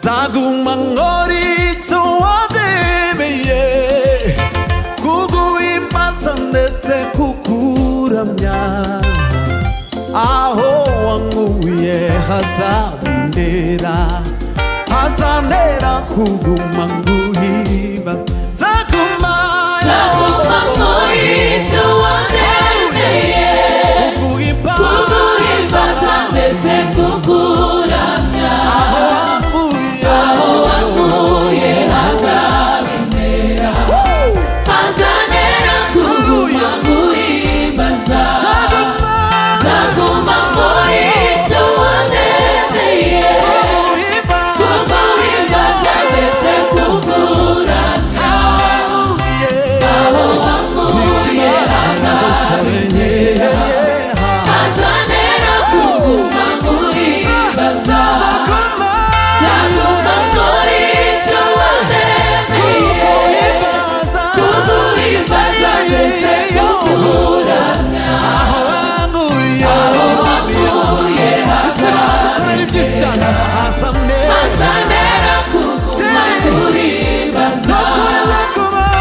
Nzaguma nkora icyo wandemeye, kuguhimbaza ndetse kukuramya. Aho wankuye hazabindera, hazantera kuguma nguhimbaza. Nzaguma. Nzaguma nkora icyo wandemeye.